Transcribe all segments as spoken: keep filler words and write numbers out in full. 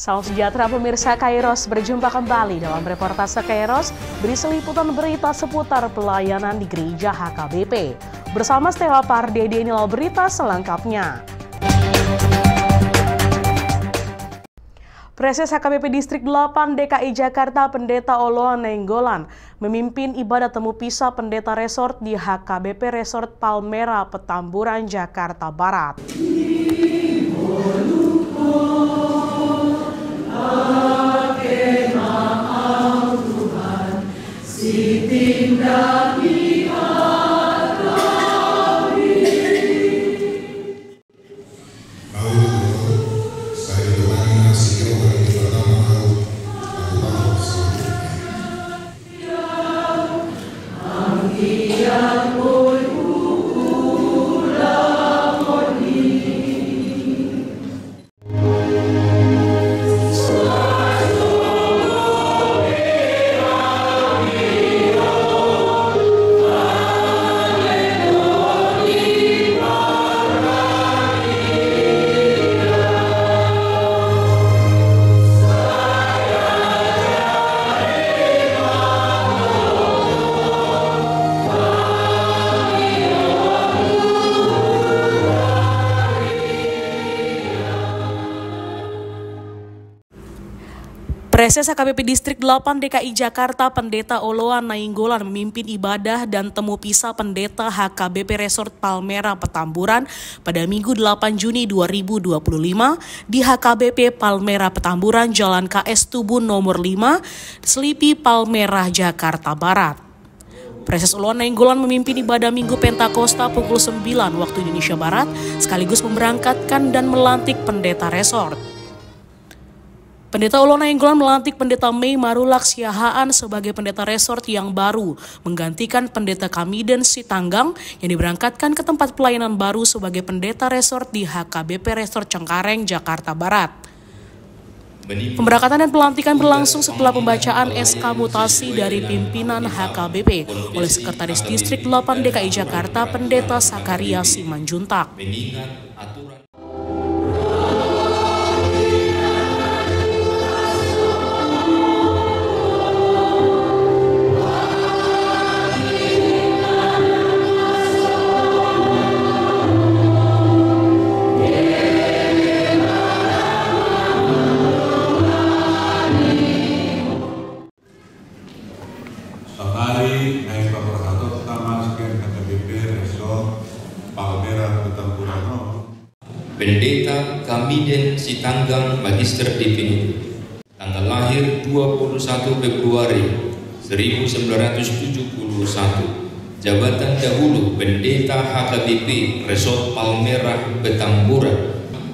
Salam sejahtera pemirsa Kairos, berjumpa kembali dalam reportase Kairos, berisi liputan berita seputar pelayanan di gereja H K B P. Bersama Stella Pardede, inilah berita selengkapnya. Praeses H K B P Distrik delapan D K I Jakarta Pendeta Oloan Nainggolan memimpin ibadah temu pisah pendeta resort di H K B P Resort Palmera Petamburan, Jakarta Barat. Praeses H K B P Distrik delapan D K I Jakarta Pendeta Oloan Nainggolan memimpin ibadah dan temu pisah pendeta H K B P Resort Palmera Petamburan pada Minggu delapan Juni dua ribu dua puluh lima di H K B P Palmera Petamburan, Jalan K S Tubun nomor lima, Selipi, Palmera, Jakarta Barat. Praeses Oloan Nainggolan memimpin ibadah Minggu Pentakosta pukul sembilan waktu Indonesia Barat, sekaligus memberangkatkan dan melantik pendeta resort. Pendeta Oloan Nainggolan melantik Pendeta Mei Marulak Siahaan sebagai pendeta resort yang baru, menggantikan Pendeta Kamiden Sitanggang yang diberangkatkan ke tempat pelayanan baru sebagai pendeta resort di H K B P Resort Cengkareng, Jakarta Barat. Pemberangkatan dan pelantikan berlangsung setelah pembacaan S K mutasi dari pimpinan H K B P oleh Sekretaris Distrik delapan D K I Jakarta, Pendeta Sakaria Simanjuntak. Sahali naeng paborhatonta ma sian H K B P Resort Palmera Petamburan on. Pendeta Kamiden Sitanggang, Magister Definitum. Tanggal lahir dua puluh satu Februari seribu sembilan ratus tujuh puluh satu. Jabatan dahulu Pendeta H K B P Resort Palmera Petamburan.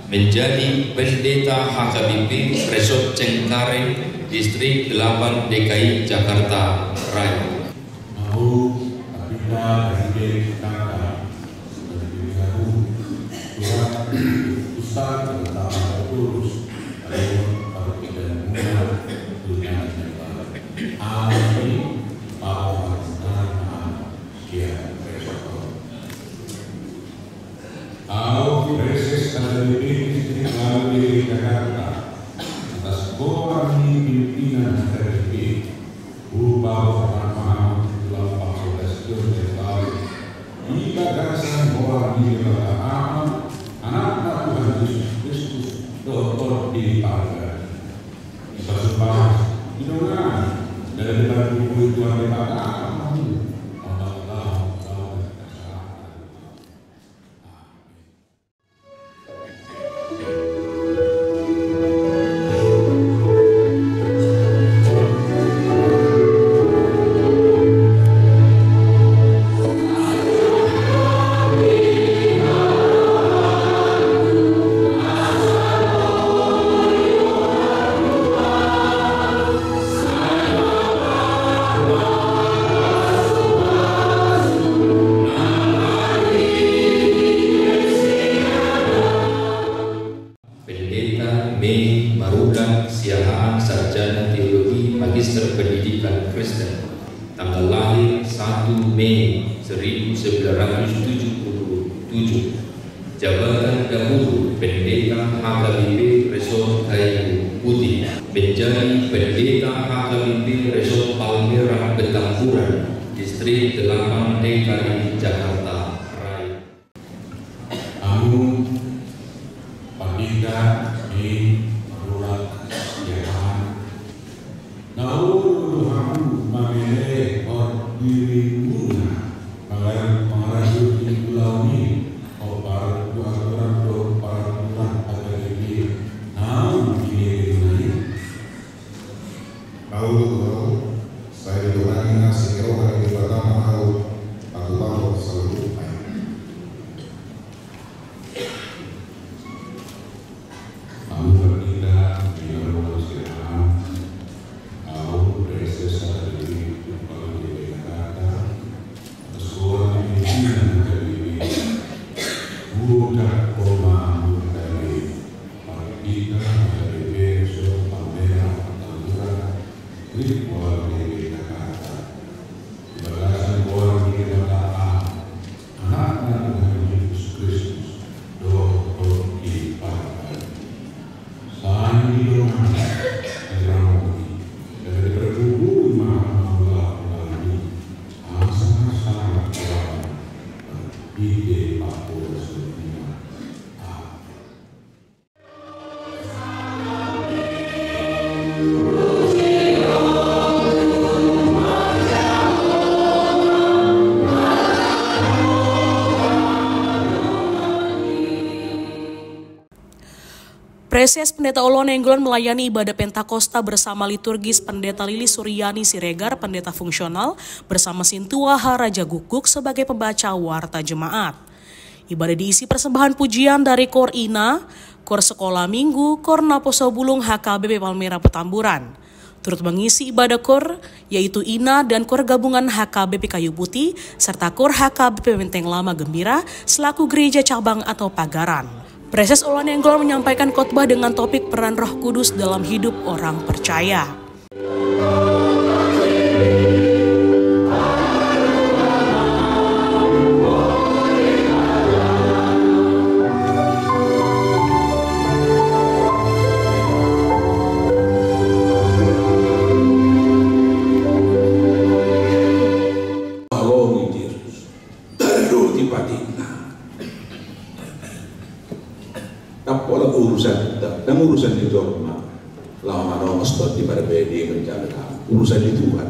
Menjadi Pendeta H K B P Resort Cengkareng, Distrik delapan D K I Jakarta Raya. Au, Kapita Presiden K K, sebagai pimpinan umum, surat keputusan penetapan tertulis pada pada pimpinan umum dunia Jakarta. Amin. Bapak Presiden, ya, Presiden. Au, Praeses H K B P Distrik delapan D K I Jakarta, atas goar ni pimpinan H K B P, hupaboa ma hami tu lampang solas on, di bagasan goar ni Debata Ama, Anakna Tuhan Jesus Kristus, dohot Tondi Parbadia. Dipasupasu, didongani, dan dipatuduhon Tuhan Debata Ama, Ama Tuhan. Pendeta Mei Marulak Siahaan, Sarjana Teologi, Magister Pendidikan Kristen, tanggal lahir satu Mei seribu sembilan ratus tujuh puluh tujuh. Jabatan dahulu Pendeta H K B P Resort Kayu Putih. Menjadi Pendeta H K B P Resort Palmera Petamburan, Distrik delapan D K I Jakarta Raya. Amu, Pandita, ni, Marurat, Siahaan. Na olo do hamu mamele hot dirimuna, mangar-, mangarajut di ulaon i, hot par-, aturan do paraturan H K B P, naung binege nai. Ahu do, ahu, sai didongani na sini roha ni Debata ma ahu, patupaon saluhutna. Ahu Pandita, ni Marurat Siahaan, ahu, Praeses H K B P Palmera Jakarta, Ketua Pimpinan H K B P, Budak Koma Murtali, Pandita H K B P Resort Palmera Petamburan, Distrik delapan D K I Jakarta. Di bagasan goar ni Debata Ama, Anakna Tuhan Jesus Kristus, dohot Tondi Parbadia. Sai didongani, diramoti, jala dipargogoi ma hamu ulaon i, asa sahat roham, marhite panghobasan ni Debata. Amen. Praeses Pendeta Oloan Nainggolan melayani ibadah Pentakosta bersama liturgis Pendeta Lilis Suryani Siregar, Pendeta Fungsional, bersama Sintua H. Rajagukguk sebagai pembaca warta jemaat. Ibadah diisi persembahan pujian dari Kor Ina, Kor Sekolah Minggu, Kor Naposobulung H K B P Palmera Petamburan. Turut mengisi ibadah kor, yaitu Ina dan Kor Gabungan H K B P Kayu Putih, serta Kor H K B P Menteng Lama Gembira, selaku gereja cabang atau pagaran. Praeses Oloan Nainggolan menyampaikan khotbah dengan topik peran Roh Kudus dalam hidup orang percaya. Alo ni Jesus. Taruti patikna. Ndang pola urusan, ndang urusan ni jolma. Laho manongos Tondi Parbadia manjalo hamu. Urusan ni Tuhan.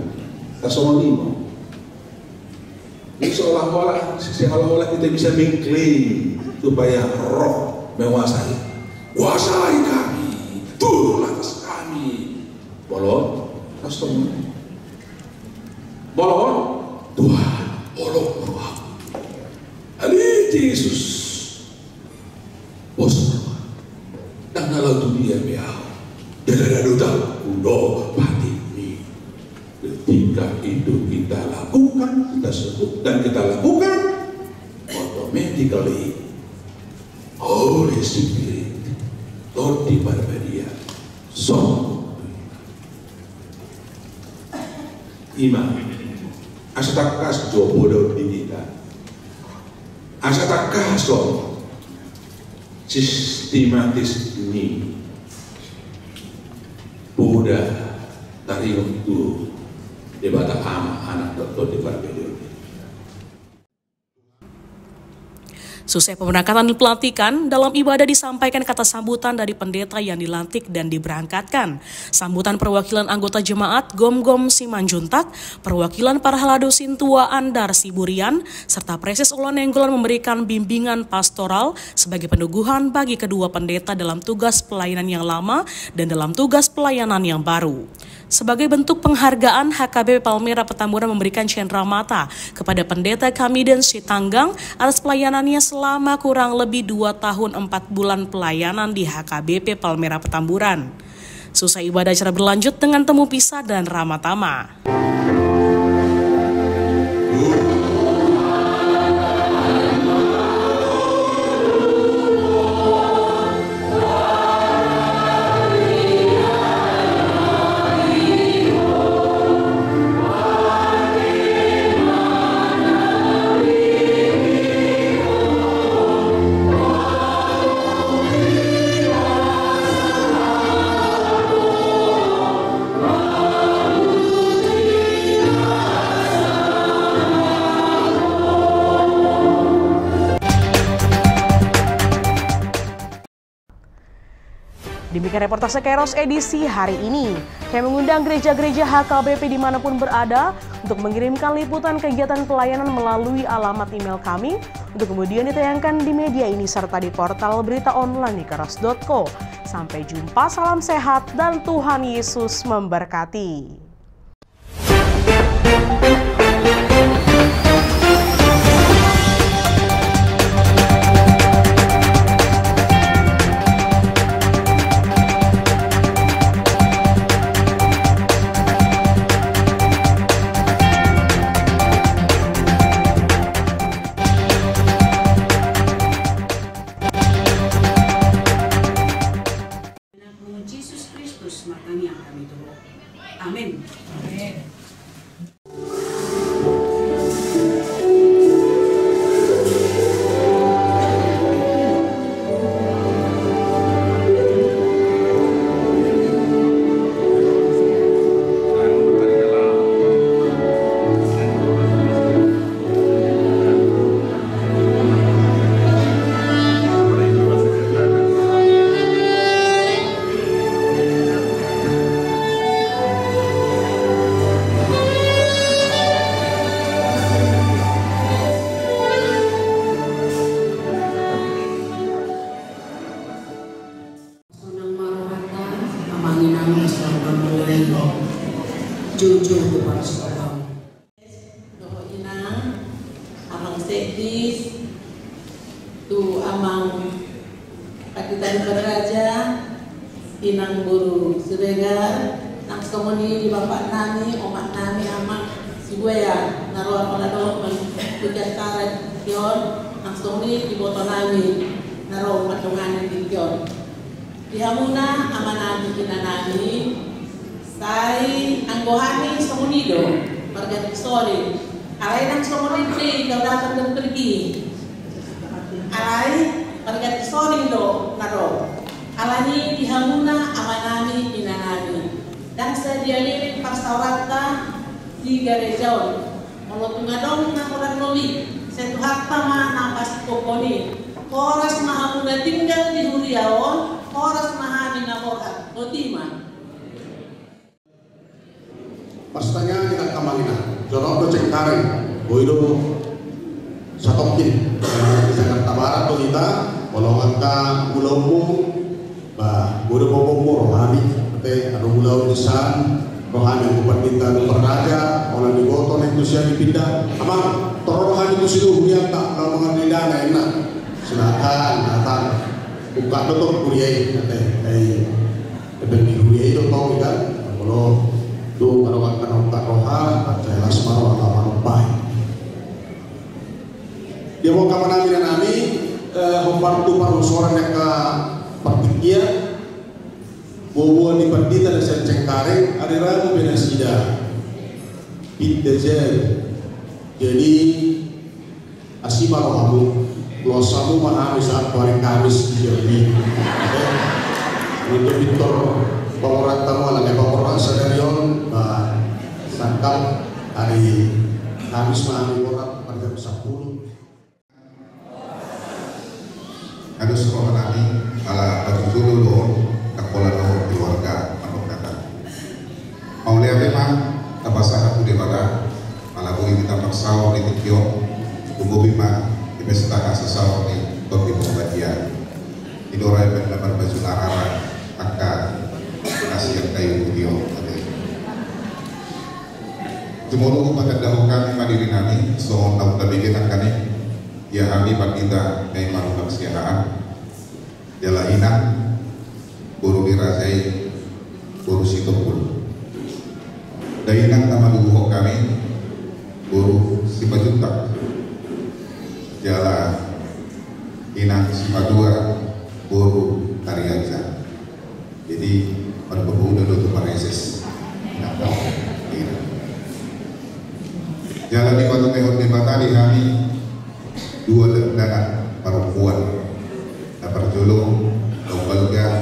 Tarsongon i ma. Ini seolah-olah, seolah-olah kita bisa mengklaim supaya Roh menguasai. Kuasai kami, turun atas kami. Bolon, langsung. Bolon, Tuhan, bolon roham. Ale Jesus. Pos roha. Ndang na laho tu dia be ahu. Jala ndang dohot ahu do patikmi. Ketika itu kita lakukan, kita sebut dan kita lakukan, automatically Holy Spirit, Tondi Parbadia, songkop. Ima, asa tangkas jo poda on di hita. Asa tangkas jo sistematis ni poda taringot tu Debata Ama, Anak, dohot Tondi Parbadia. Seusai pemberangkatan dan pelantikan, dalam ibadah disampaikan kata sambutan dari pendeta yang dilantik dan diberangkatkan. Sambutan perwakilan anggota jemaat Gomgom Simanjuntak, perwakilan parhalado Sintua Andar Siburian, serta Praeses Oloan Nainggolan memberikan bimbingan pastoral sebagai peneguhan bagi kedua pendeta dalam tugas pelayanan yang lama dan dalam tugas pelayanan yang baru. Sebagai bentuk penghargaan, H K B P Palmera Petamburan memberikan cendera mata kepada Pendeta Kamiden Sitanggang atas pelayanannya selama kurang lebih dua tahun empat bulan pelayanan di H K B P Palmera Petamburan. Seusai ibadah acara berlanjut dengan temu pisah dan ramah tamah. Demikian reportase Kairos edisi hari ini. Kami mengundang gereja-gereja H K B P dimanapun berada untuk mengirimkan liputan kegiatan pelayanan melalui alamat email kami, untuk kemudian ditayangkan di media ini serta di portal berita online di kairos dot co. Sampai jumpa, salam sehat, dan Tuhan Yesus memberkati. Anakmu Jesus Kristus martangiang hami tu Ho. Amin. Amin. Sonang ma rohanta, Amang, Inang, di sorga mulai. Jujur tu parsobaon. Dohot Inang, Amang Sekdis, tu Amang Pandita Raja, Inang Boru Siregar, nang songon i di bapaknami, omaknami, Amang Sibuea, na ro apala dohot mangihut acara di tingki on, nang songon i di ibotonami, na ro mandongani di tingki on. Di hamuna amanami, inanami, sai anggo hami songon i do, marganti sori. Alai nang songon i pe, kau datang dan pergi. Alai marganti sori do na ro. Alani di hamuna amanami, inanami, ndang sadia leleng parsaoranta di gareja on. Molo tung adong na holan lobi, sai Tuhanta ma na pasingkophon i. Horas ma hamuna tinggal di huria on, horas ma hami na borhat. Boti ma. Marsitangiang hita, Amang, Inang. Jonok do Cengkareng, boi do satongkin. Di Jakarta Barat do hita, molo angka ulaonmu, ba, boi do bobomu rohami, ate, adong ulaon di san, rohami, anggo pandita, anggo raja, holan diboto na i tu sian i pinda. Amang, torop rohami tu si do hurianta, na mangan di dana, enak. Silakan datang. Buka do tong huria i, ate, ai. Ate, di huria i do tong, kan? Molo tung adong angka na ungkap roha, parcaya las ma roha, na manumpai. Di hamu angka amanami, inanami, eh, hombar tu parhusoran ni angka partingkian, boaboa ni pandita na sian Cengkareng, ari Rabu be nasida. Pinda jam. Jadi, asi ma rohamu, los hamu ma hami sahat tu ari Kamis di jam lima. Eh, untuk pintor panguranta mu ala nai panguranta sadari on, ba, sangkap ari Kamis ma hami borhat, pada jam sampulu. Alus rohanami, ala parjolo do on, ndang pola dohot keluarga mandok hata. Mauliate ma tapasahat tu Debata, ala boi hita marsaor di tingki on, tu hobi ma di pesta hasasaor ni Tondi Parbadia. Di dora i pe na marbaju na rara, angka na sian kayu putih on, ate. Jumolo hupatandahon hami ma dirinami, songon naung tabege nangkaning, ia hami pandita na i marunang siahaan, jala inang, boru ni raja i, boru Sitompul. Dainang na maduhut hami, boru Simanjuntak. Jala inang Simatua, boru Tariaja. Jadi, marboru do tu pareses. Jala dipatumehon Debata di hami dua dakdanak parompuan. Na parjolo, naung balga,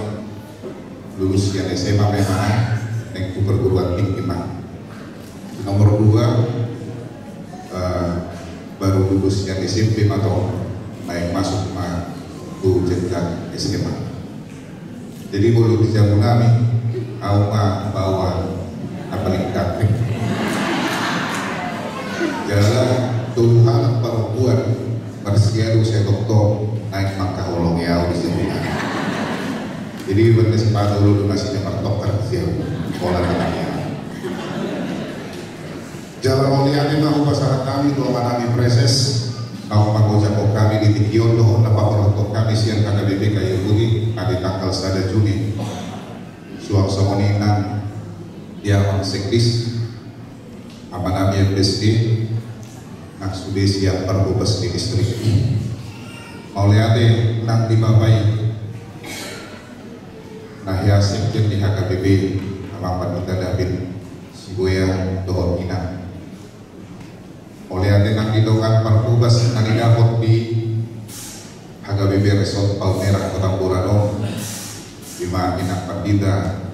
lulus sian S M A ma ibana, naeng tu perguruan tinggi ma. Nomor dua, eh, baru lulus sian S M P ma tong, naeng masuk ma tu jenjang S M A. Jadi molo di jabu nami, au ma baoa na paling ganteng. Jala tolu halak parompuan marsiadu sai tongtong naeng mangkaholongi au di jabu nami. Jadi banda si Panulu do nasida martongkar di jabu. Pola na nami au. Jala mauliate ma hupasahat hami tu amanami praeses, naung mangojakhon hami di tingki on dohot na paborhathon hami sian H K B P Kayu Putih, na di tanggal sada Juni. Suang songon i nang di amang sekdis, amanami M P S D, nang sude sian parhobas ni distrik. Mauliate nang di bapa i, na hea sekjen ni H K B P, amang pandita David Sibuea dohot inang. Mauliate nang di dongan parhobas na nidapot di H K B P Resort Palmerah Petamburan on, ima inang pandita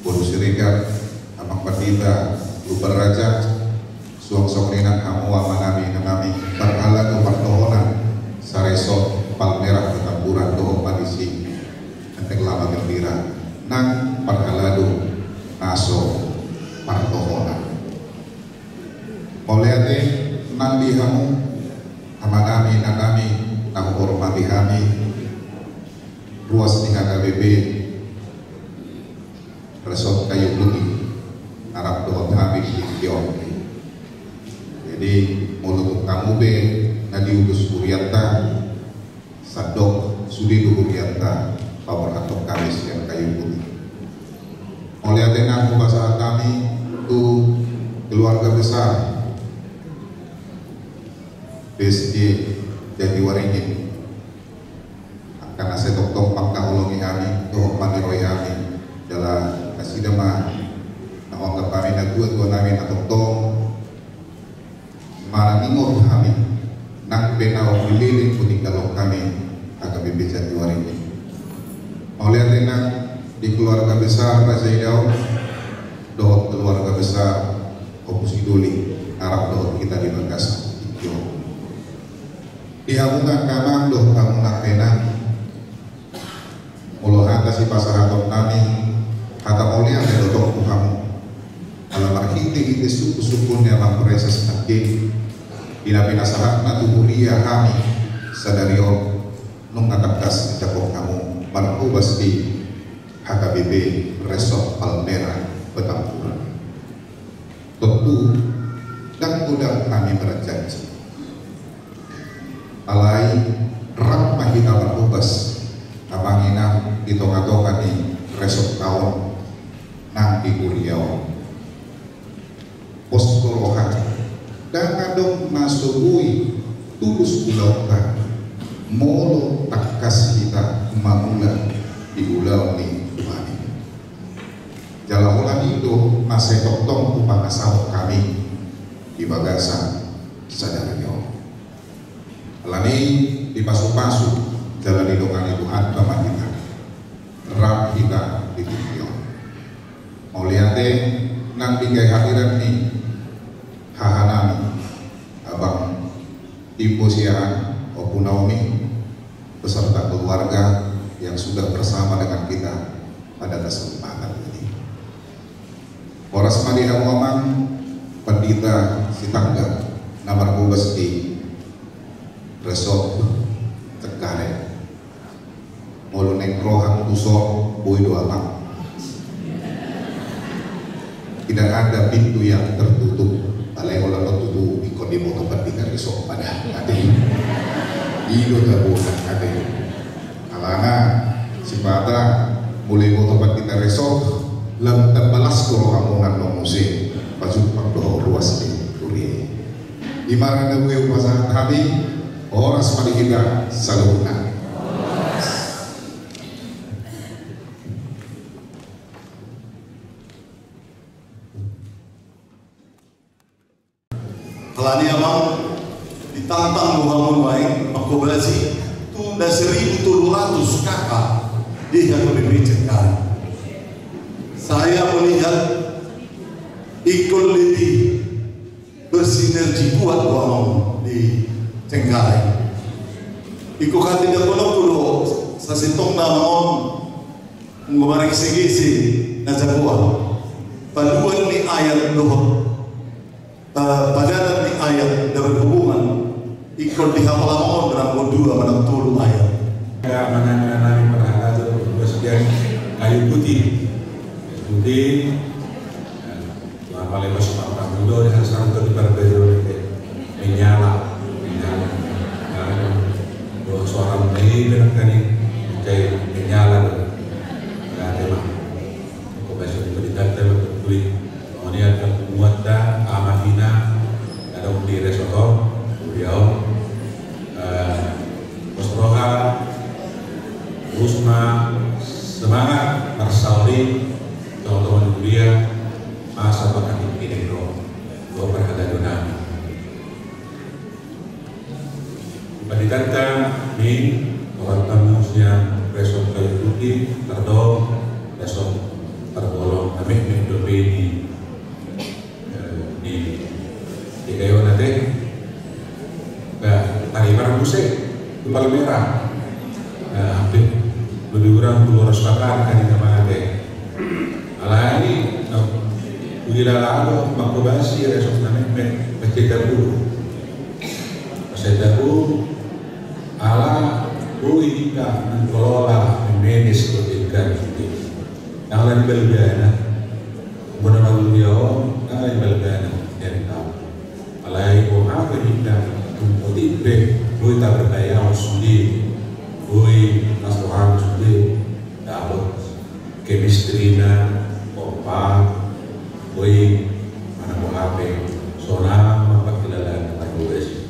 boru Siregar, amang pandita Lumban Raja, suang songon i nang hamu amanami inanami, parhalado partohonan sa-Resort Palmerah Petamburan dohot ma disi Enteng Lama Gembira nang parhalado na so partohonan. Mauliate nang di hamu amanami inanami na huhormati hami, ruas ni H K B P Resort Kayu Putih, na rap dohot hami di tingki on. Jadi molo tung hamu pe na diutus hurianta, sandok sude do hurianta paborhathon hami sian Kayu Putih. Mauliate nang hupasahat hami tu keluarga besar P S D Jatiwaringin, angka na sai tongtong mangkaholongi hami dohot maniroi hami, jala nasida ma na huanggap hami na tua-tua nami na tongtong maningot hami, nang pe naung leleng hutinggalhon hami H K B P Jatiwaringin. Mauliate nang di keluarga besar Raja Idaon dohot keluarga besar Ompu Sidoli, na rap dohot hita di bagasan tingki on. Di hamu nang amang dohot hamu nang inang, molo hata sipasahaton nami, hata mauliate do tong tu hamu. Ala marhite-hite sungkun-sungkun ni amang praeses nangkin, di na pinasahatna tu huria hami sadari on, nunga tangkas dijangkon hamu marhobas di H K B P Resort Palmerah Petamburan. Tontu ndang godang hami marjanji. Alai rap ma hita marhobas, amang inang, di tonga-tonga ni resort ta on nang di huria on. Pos do roha, ndang adong na so boi tulus ulaonta molo tangkas hita mangula di ulaon ni Tuhan i. Jala holan i do na sai tongtong hupangasahon hami di bagasan sadari on. Alani i dipasu-pasu jala didongani Tuhanta ma hita rap hita di tingki on. Mauliate nang di kehadiran ni hahanami abang Timbo sian Ompu Naomi beserta keluarga yang sudah bersama dengan kita pada kesempatan ini. Horas ma di hamu amang Pandita Sitanggang na marhobas di Resort Cengkareng. Molo naeng ro hami tuson, boi do amang. Tidak ada pintu yang tertutup. Alai holan on tutu ingkon diboto pandita resort ma da, ate. I do taboto, ate. Alana sipata molo diboto pandita resort, lam tambalas do rohamuna, annon muse pajumpang do ho ruas ni huria i. Ima na boi hupasahat hami. Horas ma di hita saluhutna. Alani amang, ditantang do hamu nuaeng mangkobasi tu na seribu tolu ratus K K di H K B P Cengkareng. Saya melihat ingkon lebih bersinergi kuat do amang di Cengkareng. Ingkon hatindangkononku do sasintongna amang on, Anggo margesegese na jagoan, paduan ni ayat dohot, eh, padalan ni ayat na berhubungan, ingkon di halaman on, anggo dua manang tolu ayat. Ya, manang nami marhalado, bos dia kayu putih. Kayu putih. Tuhan paling pas makan dulu di hasan tu di Barbero, menyala, menyala. Dua suara mei berkani, menyala. Berarti mah. Kau biasa di berita, tapi duit. Maunia akan muat da, amahina, ada di resort, beliau. Eh, Pos roha, terus ma semangat marsaor i, tongatonga ni huria, masa bakat tingki na i ro, dohot parhalado nami. Panitanta ni orang tamu sian resort kayu putih, tardok, resort parbolon, na metmet dope ni di, di kayu na te. Ba, tari barang muse tu Palmera. Hampir lebih kurang dua ratus kakak kan di mana te. Alai, no, uji lalago, mangkobasi, resort na metmet, peceta bulu. Peceta bulu, ala, bui, ka, mengkelola, manage, ketika, gitu. Yang lain berbeda, nah. Bona marulia on, nang na imbalgana, dari tau. Alai boha pe ninna, tung otik be, boi taberdayaon sude, boi nas rohana sude, dapot chemistry-na, kompak, boi mana boha pe, sonang ma pangkilalaan na margogo i.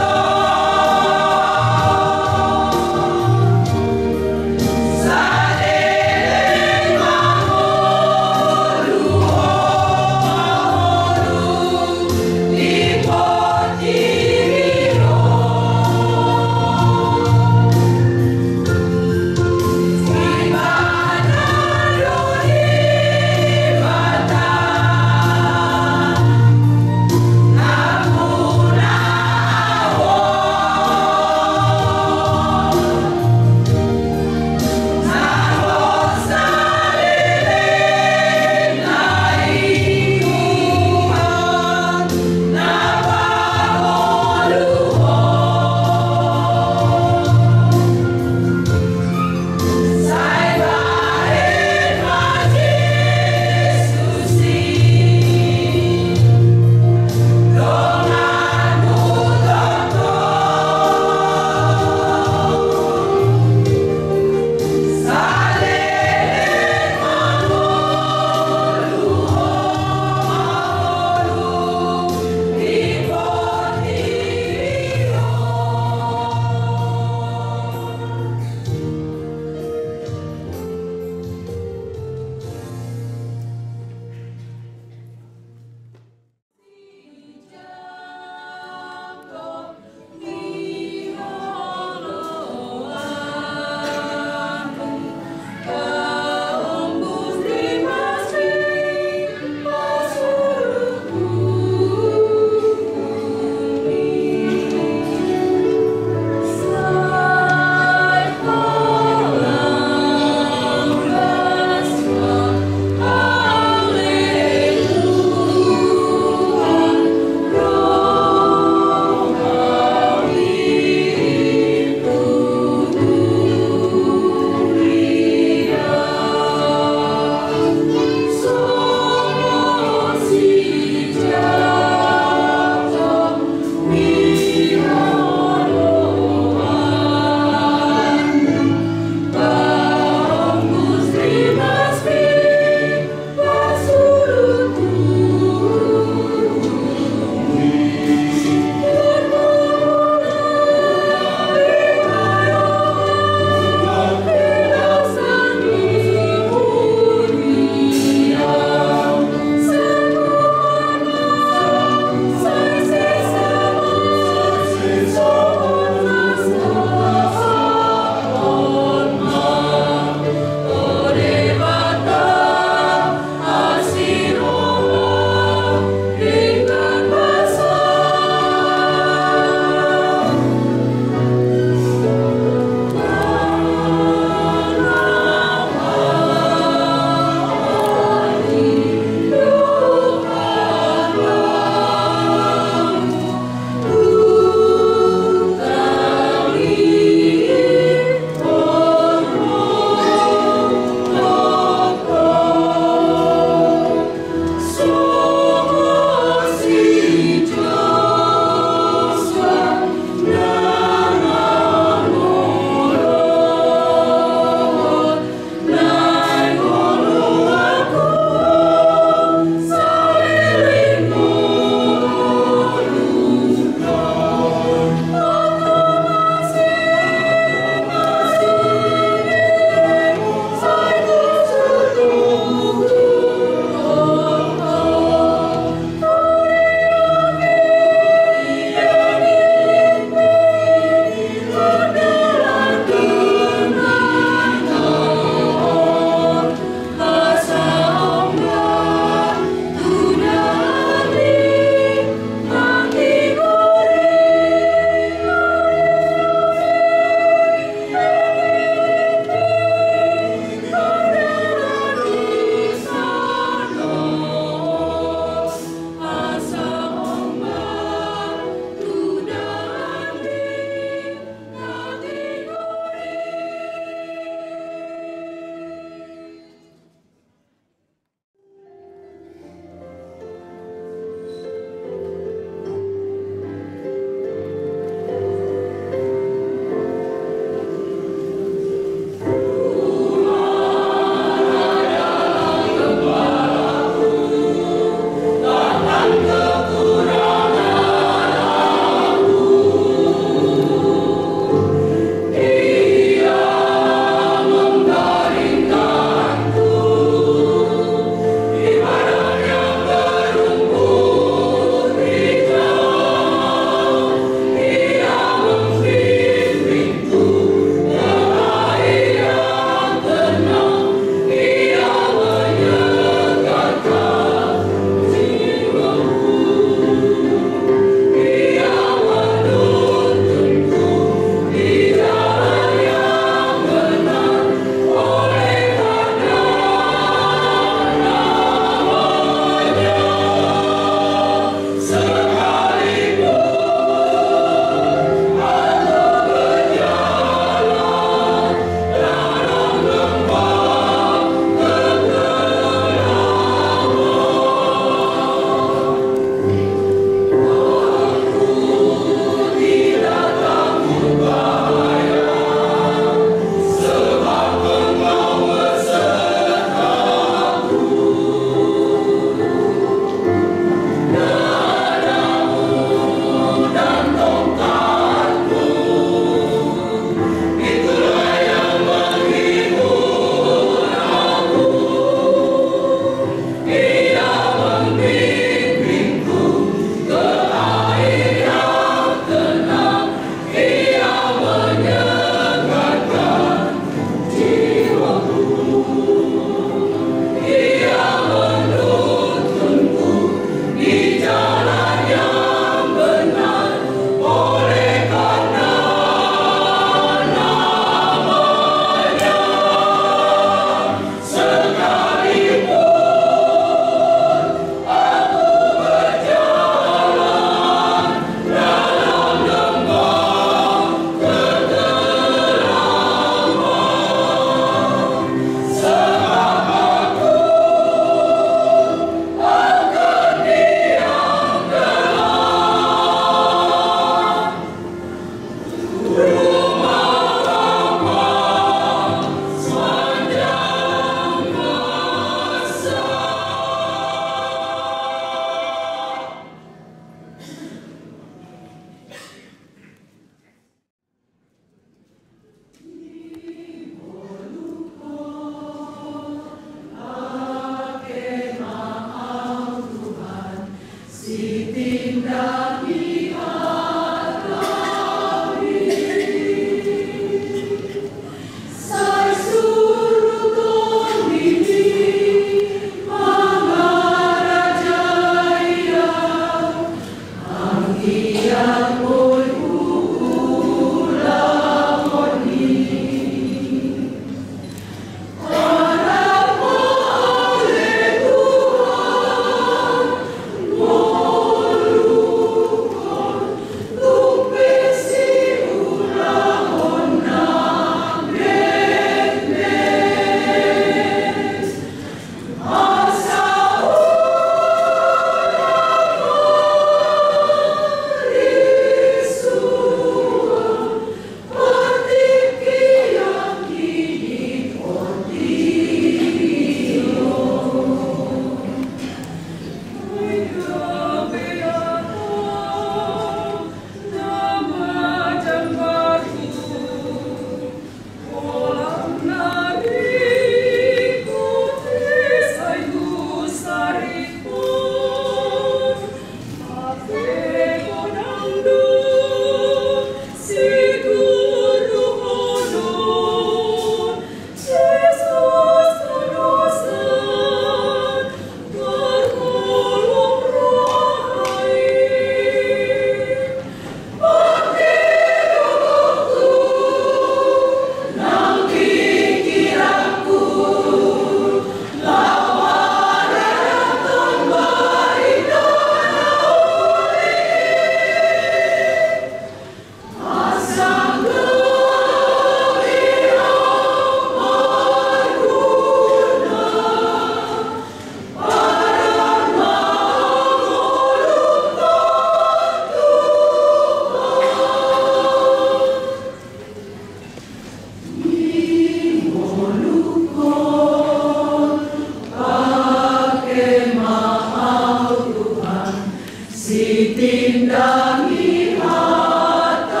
Ditindangi hatami,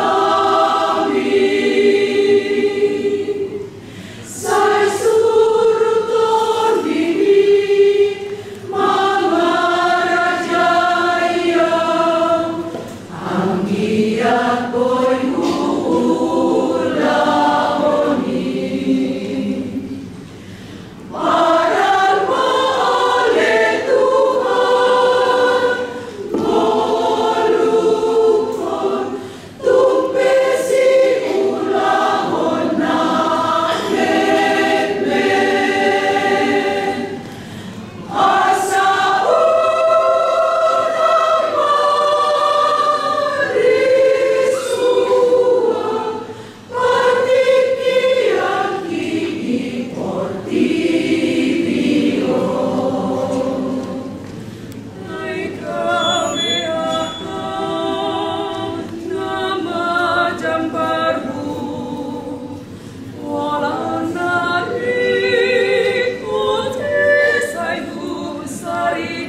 sai surut tondimi mangarajai Ho, anggiat boi huulahon i. Parar ma ale Tuhan ngolunghon, tung pe siulahon na memen, asa unang marisuan partingkian i di portibi on. Ai gabe aha na majambarhu, holan na ringkot i sai dung sari